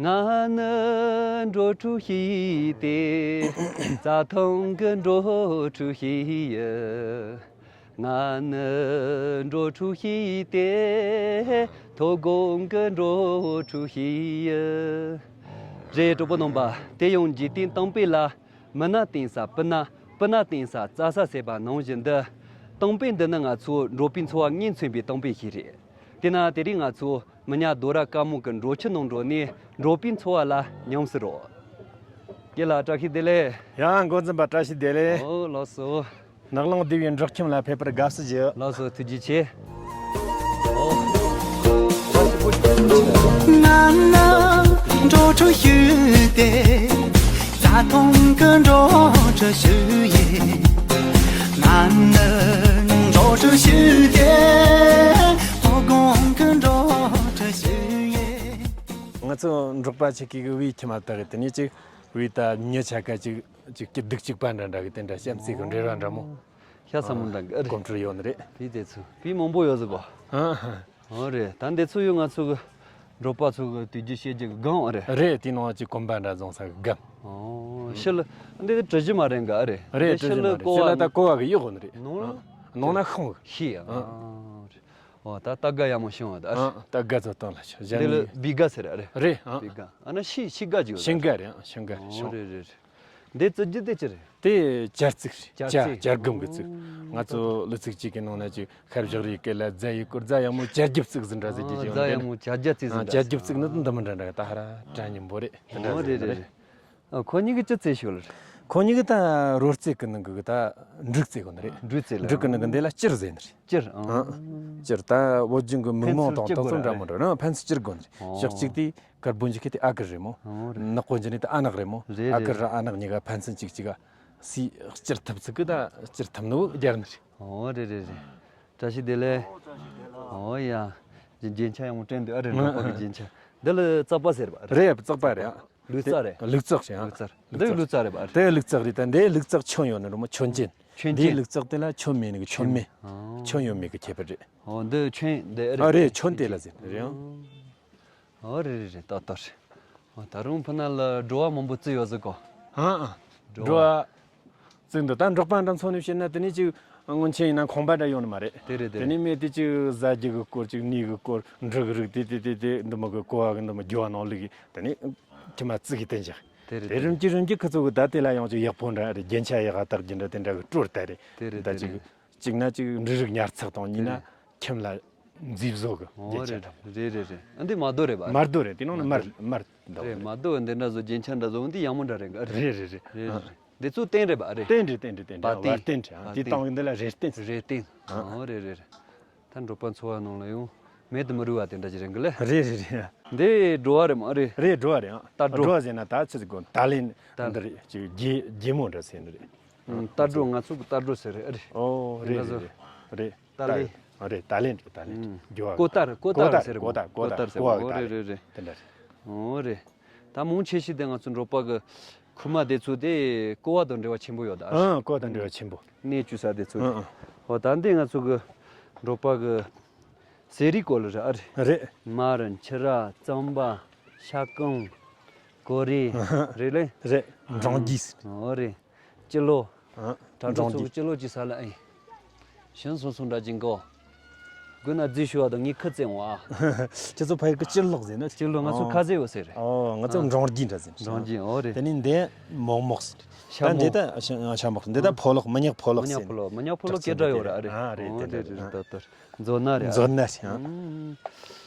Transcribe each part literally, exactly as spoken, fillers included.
ང་ནི་འགྲོ་དྲུག་ཤེས་ཏེ། རྩྭ་ཐང་གི་འགྲོ་དྲུག་ཤེས་ཡི། ང་ནི་འགྲོ་དྲུག་ཤེས་ཏེ། མཐོ་སྒང་གི་འགྲོ་དྲུག་ཤེས་ཡི། རེད། གྲོགས་པོ་རྣམ་པ། དེ་ཡང་འཇིག་རྟེན་གཏམ་དཔེ་ལ། མི་ན་བརྟེན་ས་སྤུ་ན། སྤུ་ན་བརྟེན་ས་རྩྭ་ས་ཟེར་བ་ནང་བཞིན་དུ། གཏམ་དཔེ་འདི་ནི་ང་ཚོ་འབྲོག་པའི་འཚོ་བ་ངོས་འཛིན་པའི་གཏམ་དཔེ་ཞིག་རེད། དེས་ན་དེ་རིང་ང་ཚོ་མི་ཉག་རྡོ་ར་དཀར་མོ་གི་འབྲོག་ཁྱི་ནང་འགྲོ་ནས་འབྲོག་པའི་འཚོ་བ་ལ་ཉམས་སུ་རོལ། ཁྱེད་ལ་བཀྲ་ཤིས་བདེ་ལེགས། ཡང་འགོ་འཛིན་པ་བཀྲ་ཤིས་བདེ་ལེགས། ཨོ་ལགས་སོ། ནགས་ཀློང་སྡེ་བའི་འབྲོག་ཁྱིམ་ལ་ཕེབས་པར་དགའ་བསུ་ཞུ། ལགས་སོ། ཐུགས་རྗེ་ཆེ། ང་ནི་འགྲོ་དྲུག་ཤེས་ཏེ། རྩྭ་ཐང་གི་འགྲོ་དྲུག་ཤེས་ཡི། ང་ནི་འགྲོ་དྲུག་ཤེས་ཏེ། མཐོ་སྒང་གི་འགྲོ་དྲུག་ཤེས་ཡི། ང་ཚོ་འབྲོག་པ་ཆེ་གེ་གི་བའི་ཁྱིམ་མ་དག་གི་དེ་ནས་ཅིག་བའི་ད་མྱི་ཆ་ག་ཅིག་ཅིག་སྐྱིད་སྡུག་གཅིག་པ་འདྲ་འདྲ་གི་དེ་འདྲ་བྱམས་བརྩེ་གི་འབྲེལ་བ་འདྲ་མོ། ཤ་ཚ་མོ་འདྲ་གི་ཨ་རེད། གོམས་འདྲིས་ཡོད་ནི་རེད། བི་དེ་ཚོ་བི་མང་པོ་ཡོད་ཟིག་གོ། ཨ་ཧ། ཨོ་རེད། ད་འདི་ཚོ་ཡོད་ང་ཚོ་གི་འབྲོག་པ་ཚོ་གི་དུས་རྒྱུན་བཤད་རྒྱུ་གི་སྒམ་ཨ་རེད། རེད། དེ་ནང་ཅིག་གོམ་པ་འདྲ་བཟུང་ས་གི་སྒམ། ཨོ་ཕྱི་ལ་འདི་དེ་གྲུ་བཞི་མ་རེད་གི་ཨ་རེད། རེད། འདི་གྲུ་བཞི་ཕྱི་ལ་མ་རེད། ཀོ་ཕྱི་ལ་བ་ད་ཀོ་བ་གི་ཡོད་གོ་ནི་རེད། ནང་ལ། ནང་ན་ཤོང་གི། ཤི་ཡ། ཨ། ཨོ་ད་ད་དགའ་ཡག་མོ་ཤོང་བ་ད་ཨ་རེད། ཨ་ད་དགའ་ཚོ་བཏང་ལ་ཤོག་གཞན་འདི་ལ་ནི་བི་དགའ་ཟེར་ཨ་རེད། རེད། ཨ་བི་དགའ་ཨ་ན་ཤི་ཤི་དགའ་ཅིག་ཡོད་ཤིང་ད་དགའ་རེད། ཨ་ཤིང་དགའ་ཨོ་ཤོང་། རེད་རེད་རེད། འདི་བཙུགས་རྒྱུ་དེ་ཅི་རེད། དེ་ཇ་རྩིག་རེད། ཇ་ཇ་རྩིག་ཇ་སྒམ་གི་བཙུགས། ཨོ་ང་ཚོ་ལི་ཚིག་གཅིག་གི་ནང་ན་ཅིག་ཤར་བཞག་རེད་སྐད་ལ་རྫ་ཡི་སྐོར་རྫ་ཡག་མོ་ཇ་རྒྱུ་བཙུགས་ཟིན་འདྲ་ཟེར་གྱི་ཨོ་ཅིག་རྫ་ཡོད་ཡག་མོ་ཇ་རྒྱ་བཙུགས་ཟིན་འདྲ་ཇ་རྒྱུ་བཙུགས་ནི་དུ་འདི་མི་འདྲ་འདྲ་ད་ཧ་ར་གྲ་སྙིང་པོ་རེད། དེ་འདྲ་ཨོ་ཟེར་རེད་རེད་ནི་རེད། རེད། ཨ་ཁོ་གཉིས་ཀྱི་ཅི་རྩེ་ཤོད་ལ་རེད། ཁོ་གཉིས་ཀྱི་ད་རོལ་རྩེད་ཀྱི་ནང་གི་ད་འབྲུག་རྩེད་གོ་ནི་རེད། འབྲུག་རྩེད་ལ་འབྲུག་གི་ནང་གི་འདི་ལ་སྤྱིར་ཟེར་ནི་རེད། སྤྱིར་ཨང་། སྤྱིར་ད་བོད་ལྗོངས་ཀྱི་མིག་མང་དང་ཏོག་ཙམ་འདྲ་མོ་འདྲ་ན་ཕན་ཚུན་སྤྱིར་དགོས་ནི་རེད། ཞག་གཅིག་དེ་ཀར་བོན་གྱི་ཁེ་དེ་ཨ་ཀར་རེད་མོ། ཨོ་རེད། ནག་པོ་འཇི་ནི་ད་ཨ་ནག་རེད་མོ། རེད་ཨ་ཀར་ར་ཨ་ནག་གཉིས་ཀ་ཕན་ཚུན་གཅིག་གཅིག་ག་སི་སྤྱིར་ཐུབ་ཚིག་གི་ད་སྤྱིར་ཐུབ་ནི་བོ་རྒྱག་ནི་རེད། ཨོ་རེད་རེད་རེད། བཀྲ་ཤིས་བདེ་ལེགས། ཨོ་ཡ། རྒྱན་ཆ་ཡང་མོ་སྤྲད་འདུག་ཨ་རེད། འབྲོག་པ་གི་རྒྱན་ཆ། འདི་ལ་རྩག་པ་ཟེར་བ་རེད། རེད་རྩག་པ་རེད་ཨ། ལུག་རྩག་རེད། ལུག་རྩག་ཞིག་ཨ། ལུག་རྩག་རེད། འདི་ལུག་རྩག་རེད་པ་ཨ་རེད། དེ་ལུག་རྩག་རེད། ད་འདི་ལུག་རྩག་ཁྱོན་ཡོད་ནི་རེད་མོ་ཁྱོན་ཅན། ཁྱོན་ཅན། འདི་ལུག་རྩག་དེ་ལ་ཁྱོན་མེད་ནི་གི་ཁྱོན་མེད། ཨོ། ཁྱོན་ཡོད་མེད་གི་ཁྱད་པར་རེད། ཨོ་འདི་ཁྱོན་འདི་ཨ་རེད། ཨ་རེད་ཁྱོན་དེ་ལ་ཟེར་རེད་ཨང་། ཨོ་རེད་རེད་རེད། ཏག་ཏག་རེད། ཨོ་ད་རུང་ཕུ་ན་ལ་འགྲོ་བ་མང་པོ་བརྩི་ཡོད་ཟིག་གོ། ཨ་ཨ། འགྲོ་བ། བརྩི་འདུག་ད་འབྲོག་པ་འདྲ་མཚོན་ནས་བཤད་ན་དེ་ནས་ཅིག་སྔོན་ཆད་ཡིན་ན་ཁང་པ་འདྲ་ཡོད་ནི་མ་རེད། དེ་རེད་དེ་དེ་རེད། ནས་མེད་དེ་ཅིག་ཟ་རྒྱུ་གི་སྐོར་ཅིག་ནས་གི་སྐོར་འབྲུ་གི་རིགས་དེ་དེ་དེ་དེ་འདི་མོ་གི་ཀོ་བ་གི་འདི་མོ་རྒྱུ་བ་ནང་ལུག་གི་དེ་ནས་ཁྱི་མ་བརྩི་གི་བསྟན་བཞག་དེ་རེད་དེ་དེ་རིམ་རེད། གྱིས་རིམ་གྱིས་ཁི་ཚོ་གི་ད་དེ་ལ་ཡང་ཅིག་ཡག་པོ་འདྲ་རེད། རྒྱན་ཆ་ཡག་ག་བཏགས་རྒྱུ་འདྲ་དེ་འདྲ་གི་སྤྲོར་ལྟ་རེད། དེ་རེད་ད་དེ་ཅིག་རེད། གཅིག་ན་གཅིག་འབྲུ་རིགས་ཉར་ཚགས་དང་གཉིས་ན་ཁྱིམ་ལ་མཛེས་བཟོ་གི་ཨོ་རྒྱན་ཆ་རེད་དང་། རེད་རེད་རེད། ཨ་འདི་མར་རྡོ་རེད་པ། མར་རྡོ་རེད། དེ་ནང་ནས་མར་མར་རྡོ་རེད། རེད། མར་རྡོ་འདི་འདྲ་བཟོ་རྒྱན་ཆ་འདྲ་བཟོ་འདི་ཡག་མོ་འདྲ་རེད་ག་རེད། རེད་རེད་རེད། རེད་རེད་རེད། འདི་ཚོ་སྟན་རེད་པ་རེད། སྟན་རེད་སྟན་རེད་སྟན་རེད། བ་བ་སྟན་རེད། བ་དེ་སྟན་བཏང་གི་འདི་ལ་རེ་སྟན་ཟེར། རེ་སྟན། ཨོ་རེད་རེད་རེད། ད་འབྲོག་པ་འཚོ་བ་ནང་ལ་ཡང་མེད་དུ་མི་རུང་བ་དེ་འདྲ་ཅིག་རེད་གི་ལེ། རེད་རེད་རེད། འདི་འགྲོ་བ་རེད་མ་རེད། རེད་འགྲོ་བ་རེད་ཨང་། རྟ་འགྲོ། འགྲོ་བ་ཟེར་ན་ད་ཆི་ཟིག་གོ་ད་ལེན་ད་འདི་རེད་ཅིག་རྒྱལ་རྒྱལ་མོ་འདྲ་ཟེར་ནི་རེད། ཨ་རྟ་འགྲོ། ང་ཚོ་གི་རྟ་འགྲོ་ཟེར་རེད་ཨ་རེད། ཨོ་རེད་རེད་རེད་རེད། ད་ལེན། ཨ་རེད་ད་ལེན་རེད་ད་ལེན། ཨུམ། རྒྱུ་བ་ཀོ་ཏར་ཀོ་ཏར་ཟེར་རེད་མོ། ཀོ་ཏར་ཀོ་ཀོ་ཏར་ཏར་ཟེར་ཀོ་བ་མོ། གི་ད་ཨོ་རེད་རེད་རེད་རེད། དེ་འདྲ་རེད། ཨོ་རེད། ད་མང་ཆེ་ཤོས་དེ་ང་ཚོ་འབྲོག་པ་གི་ཁུག་མ་དེ་ཚོ་དེ་ཀོ་བ་དང་འབྲེལ་བ་ཆེན་པོ་ཡོད་ད། ཨང་ཀོ་བ་དང་འབྲེལ་བ་ཆེན་པོ། གནས་བཅུ་ས་དེ་ཚོ་དེ། ཨང་ཨང་། ཨོ་ད་འདི་ང་ཚོ་གི་འབྲོག་པ་གི་ཟས་རིགས་སྐོར་ལ་རེད་ཨ་རེད། རེད། མར་ཆུ་ར་རྩམ་པ་ཤ་སྐམ་ཀོ་རེ་རེད་ལེ། རེད། འབྲང་རྒྱས། ཨོ་རེད། སྤྱི་ལོ། ཨ། དྲ་གྲོགས་ཚོ་གི་སྤྱི་ལོ་གཅིག་ས་ལ་ཨེ། ཞིང་སོང་སོང་འདྲ་གྱིན་གོ། དགོས་ན་རྫིས་ཞུ་བ་དང་ངས་ཁུ་བཙན་བ། ཁྱེད་ཚོ་ཕ་ཡུལ་གི་སྤྱི་ལོག་ཟེར་ན། སྤྱི་ལོ་ང་ཚོ་ཨོ། ཁ་ཟས་བོ་ཟེར་རེད། ཨོ་ང་ཚོ་ཨ། འབྲང་རྒྱས་འདྲ་ཟེར། འབྲང་རྒྱས་ཨོ་རེད། དེ་ནས་འདི་མོག་མོག་ཟེར། ཤ་ད་འདི་མོག་ད་ཤ་ཤ་མོག་འདི་ད་ཨ། ཕོ་ལོག་མི་ཉག་ཕོ་ལོག་མི་ཉག་ཟེར། ཕོ་ལོག་མི་ཉག་ཕོ་ལོག་སྐད་གྲགས་ཡོད་རེད་ཨ་རེད། ཨ་རེད་ཨོ་དེ་རེད་རེད་རེད། ད་ལྟར་མཛོ་ན་རེད། མཛོ་ན་རེད་ཨ། ཨུམ།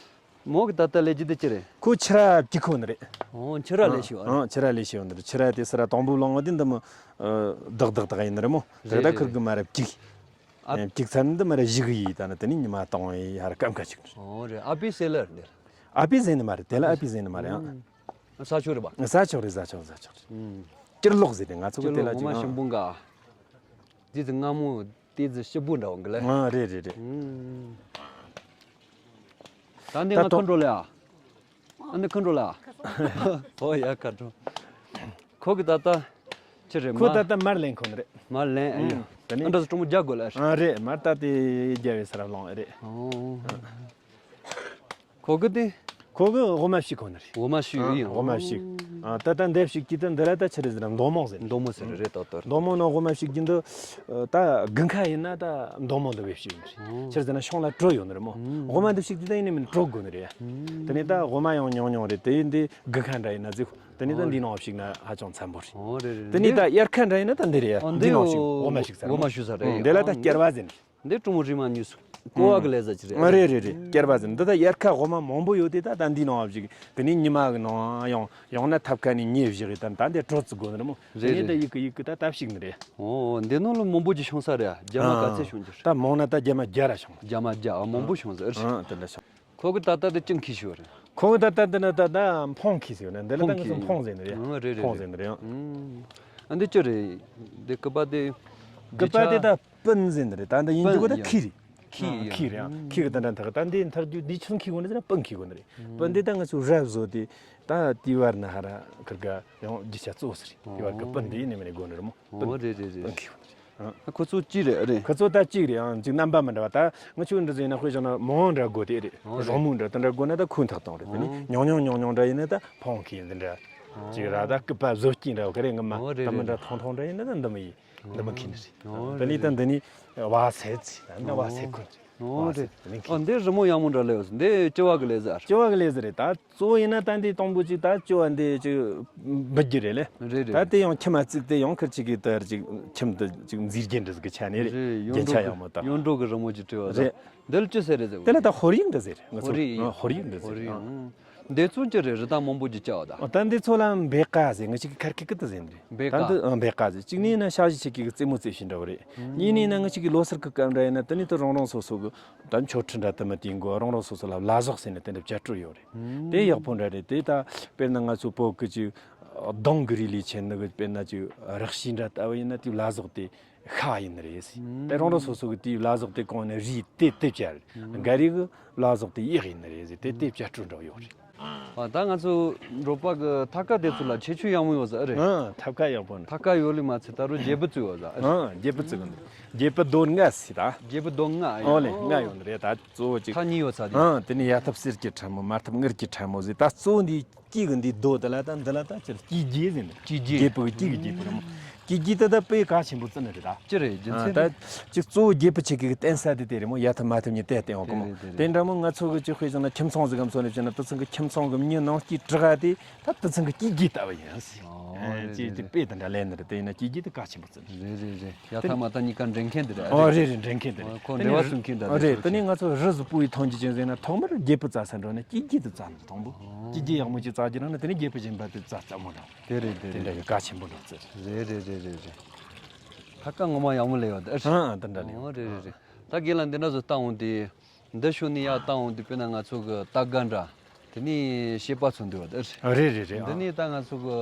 མོ་གི་ད་ལྟ་ལས་རྒྱུ་དེ་ཅི་རེད། ཁོ་ཕྱུ་ར་བྱི་ཁོ་ནི་རེད། ཨོ་ཕྱུ་ར་ལས་ཤི་བ་རེད། ཨང་ཕྱུ་ར་ལས་ཤི་བ་ནི་རེད། ཕྱུ་ར་དེ་སི་ར་དང་པོ་ལོང་བ་དེ་འདི་མོ་བདག་བདག་བདག་ཡིན་ནི་རེད་མོ། རེད་རེད་ད་ཁུར་གི་མ་ར་བྱིག་ཨ། བྱིག་ཚར་ནི་འདི་མ་ར་བཞི་གི་ཡི་ད་ནི་དེ་ནི་ཉི་མ་གཏོང་བའི་ཧ་ར་སྐམ་ཁ་ཅིག་རེད། ཨོ་རེད། ཨ་པི་སེ་ལར་འདིར། ཨ་པི་ཟེར་ནི་མ་རེད། དེ་ལ་ཨ་པི་ཟེར་ནི་མ་རེད་ཨང་། ཨ་ས་ཆོག་རེད་པ། ས་ཆོག་རེད། ས་ཆོག་ས་ཆོག་རེད། ཨུམ། སྤྱིར་ལོག་ཟེར་ཏེ་ང་ཚོ་གི་དེ་ལ་ཅིག་ཨང་། ཞིམ་པོ་འགའ། དེ་ཚོ་སྔ་མོ། དེ་ཚོ་ཞིབ་པོ་འདྲ་བོ་འགི་ལེ། ཨ་རེད་རེད་རེད། ཨུམ། ད་འདི་ད་ང་ཁོ་འགྲོ་ལེ་ཨ། ཨ་འདི་ཁོ་འགྲོ་ལེ་ཨ། ཨོ་ཡ་ཁ་འགྲོ། ཁོ་གི་ད་ལྟ་ཅི་རེད་མ། ཁོ་ད་ལྟ་མར་ལེན་ཁོ་ནི་རེད། མར་ལེན་ཨེ་ཡོད། ཨུམ། ད་ནི་ཨ་འདྲ་སོ་གྲོང་མོ་རྒྱག་དགོས་ལེ་ཨ། ཨ་རེད་མར་ད་དེ་རྒྱ་བའི་སར་ལོང་ཨེ་རེད། ཨོ། ཁོ་གི་དེ། ཁོ་གི་འོ་མ་ཕྱུགས་ཁོ་ན་རེད། འོ་མ་ཕྱུགས་ཡིན། འོ་མ་ཕྱུགས། ཨ། ད་ལྟ་འདི་ཕྱུགས་ཀྱི་ད་འདི་ལ་ད་ཆི་རེད་ཟེར་ན་མདོང་མོ་ཟེར། མདོང་མོ་ཟེར་རེད། ད་ལྟ་མདོང་མོ་ནང་འོ་མ་ཕྱུགས་ཀྱི་འདི་ད་དགུན་ཁ་ཡིན་ན་ད་མདོང་མོ་འདི་བས་ཕྱུགས་ཡིན་རེད། ཆི་རེད་ཟེར་ན་ཤོང་ལ་དྲོད་ཡོད་ནི་རེད་མོ། འོ་མ་འདི་ཕྱུགས་ཀྱི་ད་ཡིན་ནི་མིན་དྲོད་དགོས་ནི་རེད། དེ་ནས་ད་འོ་མ་ཡང་ཉུང་ཉུང་རེད། དེ་ཡིན་དེ་དགུན་ཁ་འདྲ་ཡིན་ན་ཟིག་དེ་ནས་ད་འདི་ནང་ཕྱུགས་ན་ཧ་ཅང་འཚམ་པོ་རེད། འོ་རེད་རེད། དེ་ནས་ད་དབྱར་ཁ་འདྲ་ཡིན་ན་ད་འདི་རེད། འདི་ནང་ཕྱུགས་འོ་མ་ཕྱུགས་ཟེར། འོ་མ་ཕྱུགས་ཟེར་རེད། འདི་ལ་ད་སྐྱར་བ་ཟེར། འདི་ཀྲུང་རི་མ་ཉུས་སུ་ཀོ་བ་གི་ལས་ས་ཅི་རེད། ཨ། རེད་རེད་རེད། སྐྱར་བ་ཟེར། འདི་ད་དབྱར་ཁ་འོ་མ་མང་པོ་ཡོད་དེ་ད་ད་འདི་ནང་བཞག་དེ་ནས་ཉི་མ་གི་ནང་ཡང་ཡང་ན་ཐབ་ཁ་ནས་ཉེ་བཞག་ད་ད་འདི་དྲོད་ཚུ་དགོས་ནི་རེད་མོ། དེ་རེད་ནས་ད་རེད། ཡིག་གི་ཡིག་གི་ད་ད་ཕྱུགས་ནི་རེད། འོ་འདི་ནང་ལ་མང་པོ་ཅིག་ཤོང་ས་རེད། རྒྱ་མ་ག་ཚད་ཤོང་རྒྱུ་རེད། ད་མང་ན་ད་རྒྱ་མ་བརྒྱ་ར་ཤོང་། རྒྱ་མ་བརྒྱ། ཨ། མང་པོ་ཤོང་ས་རེད། ཨ། དེ་འདྲ་ཤོང་། ཁོ་གི་ད་ལྟ་དེ་ཅི་འཁྱེར་ཤོར་རེད། ཁོ་གི་ད་ལྟ་དེ་ནི་ད་ལྟ་འཕང་འཁྱེར་ཟེར་ཡོད་ནི་འདི་ལ་ད་ང་ཚོ་འཕང་ཟེར་ནི་རེད། ཨ། རེད་རེད། འཕང་ཟེར་ནི་རེད། ཨ། འདི་ཅི་རེད། འདི་སྐུད་པ་དེ། སྐུད་པ་དེ་ད་སྤུན་ཟེར་ནི་རེད། ད་འདི་ཡིན་རྒྱུ་གོ་ད་ཁྱི་རེད། ཁྱི་ཡིན། ཁྱི་རེད། ཨ། ཁྱི་གི་དེ་འདྲ་འཐག་ད་འདི་འཐག་རྒྱུ་འདི་ཆུ་འཁྱེར་གོ་ནི་ཟེར་ན་སྤུན་འཁྱེར་གོ་ནི་རེད། སྤུན་འདི་ད་ང་ཚོ་རབ་བཟོ་དེ་ད་དེ་བར་ན་ཧ་ར་ཁིར་ག་ཡང་རྒྱུ་ཆ་གཙོ་བོ་ཟེར་རེད། དེ་བར་གི་སྤུན་འདི་ཡིན་ནི་མིན་ནི་དགོས་ནི་རེད་མོ། ཨོ། རེད་རེད་རེད། སྤུན་འཁྱེར་གོ་ནི་རེད། ཨ། ཁོ་ཚོ་གཅིག་རེད། ཨ། རེད། ཁོ་ཚོ་ད་གཅིག་རེད། ཨང་། ཅིག་རྣམ་པ་མི་འདྲ་བ། ད་ང་ཆོ་འདྲ་ཟིག་ཡིན་ན་དཔེ་བཞག་ན་མོ་འདྲ་དགོས་དེ་རེད། ཨོ། རོང་མོ་འདྲ་དེ་འདྲ་དགོས་ན་ད་ཁོས་འཐག་གཏོང་རེད། དེ་ནི་ཨོ། ཉུང་ཉུང་ཉུང་ཉུང་འདྲ་ཡིན་ན་ད་འཕང་ཁྱེར་འདི་འདྲ་ཅིག་ར། ད་སྐུད་པ་བཟོ་སྐྱིན་འདྲ་བ་ག་རེ་ངི་མ། ཨོ། རེད་ད་མི་རེད་འདྲ། རེད། ཐུང་ཐུང་འདྲ་ཡིན་ན་ད་འདི་མི་ཡིན། འདི་མི་ཁྱེར་ནི་རེད། ཨོ། དེ་ནི་རེད་ད་རེད། འདི་ནི་བ་སེ་ཚི། ད་འདི་བ་སེ་ཁོ་རེད། ཨོ། བ་སེ། རེད། དེ་ནི་ཨོ། ཁྱེར། འདི་རི་མོ་ཡག་མོ་འདྲ་ལས་ཡོད། འདི་ལྕི་བ་གི་ལས་ཟེར། ལྕི་བ་གི་ལས་ཟེར་རེད། ད་གཙོ་བོ་ཡིན་ན་ད་འདི་དང་པོ་ཅིག་ད་ལྕི་བ་འདི་ཅིག་འབུད་རྒྱུ་རེད་ལེ། རེད་རེད། ད་དེ་ཡང་ཁྱིམ་མ་བརྩིགས་ཏེ་ཡང་ཁིར་ཅིག་གིས་དེར་ཅིག་ཁྱིམ་དུ་ཅིག་མཛེས་རྒྱན་འདྲ་ཟིག་གི་ཆ་ནས་རེད། ཡོན་རྒྱན་ཆ་ཀྲོ་ཡག་མོ་ད། ཡོན་ཀྲོ་གི་རི་མོ་ཅིག་བྲིས་པ་ད། རེད། འདི་ལ་ཅི་ཟེར་རེད་ཟེར། དེ་ལ་ད་ཧོར་ཡིག་འདྲ་ཟེར། ང་ཚོ། ཧོར་ཡིག། ཨ། ཧོར་ཡིག་འདྲ་ཟེར། ཧོར་ཡིག། ཨ། ཨང་། འདི་ཚོ་ཅི་རེད། རི་དྭགས་མང་པོ་ཅིག་བཅའ་བ་ད། ཨ། ད་འདི་ཚོ་ལ་འབེ་ཀ་ཟེར། ང་ཅིག་གི་ཁར་ཁི་ཀི་ཏི་ཟེར་འདི་རེད། འབེ་ཀ། ད་འདི། ཨ། འབེ་ཀ་ཟེར། གཅིག་ནས་ན་ཞ་ཞི་ཆེ་གི་རྩེད་མོ་རྩེད་བཞིན་འདྲ་བོ་རེད། གཉིས་ནས་ན་ང་ཅིག་གི་ལོ་སར་གི་སྐབས་འདྲ་ཡིན་ན་དེ་ནས་ད་རང་རང་སོ་སོ་གི་ད་མཆོད་ཁྲི་འདྲ་དུ་མ་དེའི་མགོ་རང་རང་སོ་སོ་ལ་བླ་ཟོག་ཟེར་ནས་དེ་འདྲ་བཅའ་སྤྲོད་ཡོད་རེད། དེ་ཡག་པོ་འདྲ་རེད། དེ་ད་དཔེར་ན་ང་ཚོ་བོད་གི་ཅིག་གདུང་གི་རིགས་ལས་ཆེ་ནི་གི་དཔེར་ན་ཅིག་རག་ཤི་འདྲ་ལྟ་བུ་ཡིན་ན་དེའི་བླ་ཟོག་དེ་ཤ་བ་ཡིན་ནི་རེད་ཟེར། དེ་རང་རང་སོ་སོ་གི་དེའི་བླ་ཟོག་དེ་གོང་ནས་རིགས་དེ་དེ་བཅའ་རེད། འགའ་རེ་གི་བླ་ཟོག་དེ་གཡག་ཡིན་ནི་རེད་ཟེར། དེ་དེ་བཅའ་སྤྲོད་འདྲ་བོ་ཡོད་རེད། ཨ། ད་ང་ཚོ་འབྲོག་པ་གི་ཐབ་ཀ་དེ་ཚོ་ལ་ཁྱད་ཆོས་ཡག་མོ་ཡོད་ས་རེད། ཨ། ཐབ་ཀ་ཡག་པོ་འདུག་ཐབ་ཀ་ཡོད་ལེ་མ་ཚད་ད་རུང་རྒྱལ་པོ་བཙུགས་ཡོད་ས། ཨ། རྒྱལ་པོ་བཙུགས་ཡོད་འདུག་རྒྱལ་པོ་རྡོ་ལྔ་ཟེར་ད། རྒྱལ་པོ་རྡོ་ལྔ་ཡོད། ཨོ་ལེ། ལྔ་ཡོད་ནི་རེད། ད་གཙོ་བོ་ཅིག་ཐག་གཉིས་ཡོད་ས་དེ། ཨ། དེ་ནས་ཡ་ཐབ་གསེར་གྱི་ཕྲ་མོ། མ་ཐབ་དངུལ་གྱི་ཕྲ་མོ་ཟེར། ད་གཙོ་བོ་འདི་སྐྱིད་གི་འདི་རྡོ་དེ་ལ་ད་འདི་ལ་ད་ཅིག་སྐྱིད་རྒྱལ་ཟེར་ནི། སྐྱིད་རྒྱལ། རྒྱལ་པོ་གི་སྐྱིད་གི་རྒྱལ་པོ་རེད་མོ། སྐྱིད་རྒྱལ་དེ་ད་དཔེ་གལ་ཆེན་པོ་བརྩི་ནི་རེད་ད། ཅི་རེད་རྒྱུ་མཚན་དེ། ཨ། ད་ཅིག་གཙོ་བོ་རྒྱལ་པོ་ཆེ་གི་བརྟེན་ས་དེ་དེ་རེད་མོ། ཡ་ཐབ་མ་ཐབ་གཉིས་དེ་བརྟེན་འོང་གི་མོ། དེ་རེད་དེ་རེད། དེ་འདྲ་མོ་ང་ཚོ་གི་ཅིག་དཔེ་བཞག་ན་ཁྱིམ་ཚང་ཟིག་གམ་སོ་ནས་བྱས་ན་དེ་ཚང་གི་ཁྱིམ་ཚང་གི་མྱི་ནང་སྐྱིད་དྲག་དེ་ད་དེ་ཚང་གི་སྐྱིད་རྒྱལ་ལྟ་བུ་ཡིན་ཟེར། ཨོ། ཨ། རེད་ཅིག་རེད་དེ་རེད། དཔེ་དེ་འདྲ་ལེན་ནི་རེད། དེ་ཡིན་ན་སྐྱིད་རྒྱལ་དེ་གལ་ཆེན་པོ་བརྩི་ནི་རེད། རེད་རེད་རེད། ཡ་ཐབ་མ་ཐབ་གཉིས་ཀ་འདྲེན་མཁན་དེ་རེད། ཨོ། རེད་རེད། འདྲེན་མཁན་དེ་རེད། ཨོ། ཁོ་དེ་འབྲེལ་བ་ནས་སྲུང་མཁན་འདྲ་ཨོ་རེད། དེ་ཚོ་ནས་ང་ཚོ་རི་ཟིག་སྤོ་བའི་ཐང་ཅིག་ཅན་ཟེར་ན་ཐོག་མར་རྒྱལ་པོ་བཙལ་ས་འགྲོ་ན་སྐྱིད་རྒྱལ་དེ་བཙལ་ནི་དང་པོ། སྐྱིད་རྒྱལ་ཡག་མོ་ཅིག་བཙལ་རྒྱུ་རང་ན་དེ་ནས་རྒྱལ་པོ་གཞན་པ་དེ་བཙལ་སླ་མོ་འདྲ། དེ་རེད་དེ་དེ་འདྲ་རེད། གི་གལ་ཆེན་པོ་འདྲ་བརྩི། རེད་རེད་རེད་རེད་རེད། ཐབ་ཀ་ངོ་མ་ཡག་མོ་ལས་ཡོད་ད། ཨ། ཨ། དེ་འདྲ་རེད། ཨོ། རེད་རེད་རེད། ད་རྒན་ལགས་འདི་འདྲ་བཟོ་བཏང་འོང་དུས། འདི་ཤོད་ནས་ཡར་བཏང་འོང་དུས་དཔེར་ན་ང་ཚོ་གི་སྟག་སྒ་འདྲ། དེ་ནས་བྱེད་པ་ཚོ་འདུག་བ་ད། རེད་རེད་རེད། འདི་ཨ། ནས་ད་ང་ཚོ་གི་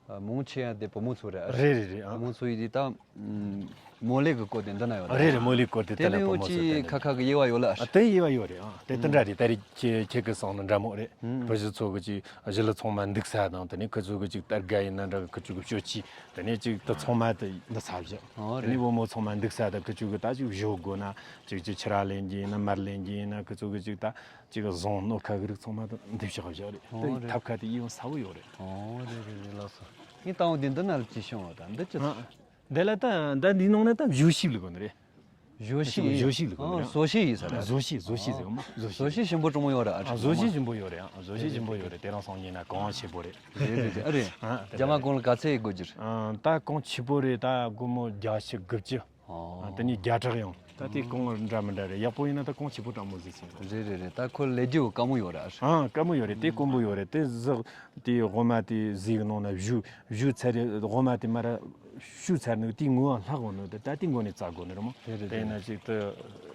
མང་ཆེ་ཡང་དེ་བུ་མོ་ཚོ་རེད། ཨ། རེད་རེད་རེད། ཨ། བུ་མོ་ཚོ་ཡིན་དུས་ད་མོ་ལེ་གི་སྐོར་དེ་འདི་ན་ཡོད་ད། རེད་རེད། མོ་ལེ་སྐོར་དེ་དེ་དེ་ལ་ལས་བུ་མོ་ཚོ་དེ་ཅི་ཁ་ཁ་གི་དབྱེ་བ་ཡོད་ལ། ཨ། དེ་དབྱེ་བ་ཡོད་རེད། ཨ། དེ་དེ་འདྲ་རེད། ད་རེད་ཁྱེད་ཁྱེད་ཀྱི་སོང་ནི་འདྲ་མོ་རེད། བུ་གཞི་ཚོ་གི་ཅིག་གཞི་ལ་ཚང་མ་འདུག་ས་དང་། དེ་ནས་ཁི་ཚོ་གི་ཅིག་སྟར་ག་ཡིན་ན་འདྲ་གི་ཁི་ཚོ་གི་སྤྱོད་ཆས། དེ་ནས་ཅིག་ད་ཚང་མ་དེ་འདི་ཚ་བཞག་ཨོ། དེ་ནས་རེད། བུ་མོ་ཚང་མ་འདུག་ས་དང་ཁི་ཚོ་གི་ད་ཅིག་བཞོ་དགོས་ན་ཅིག་ཅིག་ཕྱུར་ར་ལེན་གྱི་ཡིན་ན་མར་ལེན་གྱི་ཡིན་ན་ཁི་ཚོ་གི་ཅིག་ད་ཅིག་བཟང་སྣོད་ཁ་གི་རིགས་ཚང་མ་དེ་འདི་བཞག་བཞག་རེད། ཨོ། དེ་རེད། ཐབ་ཁ་དེ་ཡིད་འོང་ས་བོ་ཡོད་རེད། ཨོ། རེད་རེད་རེད། ལགས་སོ། ངས་ལྟ་འོང་དེ་འདི་ན་ལ་ཅི་བྱུང་བ་དང་འདི་ཅི། ཨ། འདི་ལ་ད་ད་འདི་ནང་ན་ད་བཞོ་ཤིག་ལ་དགོས་ནི་རེད། བཞོ་ཤིག་བཞོ་ཤིག་ལ་དགོས་ནི་རེད། ཨ། བཟོ་ཤིག་ཡིན་ས་རེད། བཟོ་ཤིག་བཟོ་ཤིག་ཟེར་གོ་མ། བཟོ་ཤིག་བཟོ་ཤིག་ཞིམ་པོ་གྲོང་མོ་ཡོད་རེད། ཨ། ཨ། བཟོ་ཤིག་ཞིམ་པོ་ཡོད་རེད། ཨ། བཟོ་ཤིག་ཞིམ་པོ་ཡོད་རེད། དེ་རང་སོང་ཉིན་ན་གོང་ཆེ་པོ་རེད། རེད་རེད་རེད། ཨ། རེད། ཨ། རྒྱ་མ་གོང་ལ་ག་ཚད་དགོས་རྒྱུ་རེད། ཨ། ད་གོང་ཆེ་པོ་རེད། ད་སྒོར་མོ་བརྒྱད་ཅུ་དགུ་བཅུ། ཨ། དེ་ནས་བརྒྱ་ཕྲག་ཡང་། ད་དེ་གོང་འདྲ་མི་འདྲ་རེད། ཡག་པོ་ཡིན་ན་ད་གོང་ཆེ་པོ་དྲང་མོ་ཟིག་ཟིན། རེད་རེད་རེད། ད་ཁོ་ལས་རྒྱུ་དཀའ་མོ་ཡོད་རེད། ཨ། དཀའ་མོ་ཡོད་རེད། དེ་དཀོན་པོ་ཡོད་རེད། དེ་ཟག་དེ་འོ་མ་དེ་ཟས་ཀྱི་ནང་ན་བཞུ་བཞུ་ཚར་རེད། འོ་མ་དེ་མར་བཞུ་ཚར་ནས་དེའི་ངོས་ལྷག་འོང་ནོ་དེ་ད་དེ་མགོ་ནས་བཙལ་དགོས་ནི་རེད་མོ། རེད་རེད། དེ་ཡིན་ན་ཅིག་ཏུ་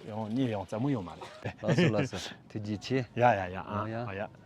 ཡང་གཉིད་ཡང་རྩ་མོ་ཡོད་མ་རེད། ལགས་སོ་ལགས་སོ། ཐུགས་རྗེ་ཆེ། ཡ་ཡ་ཡ། ཨ། ཨ་ཡ། ཨ་ཡ།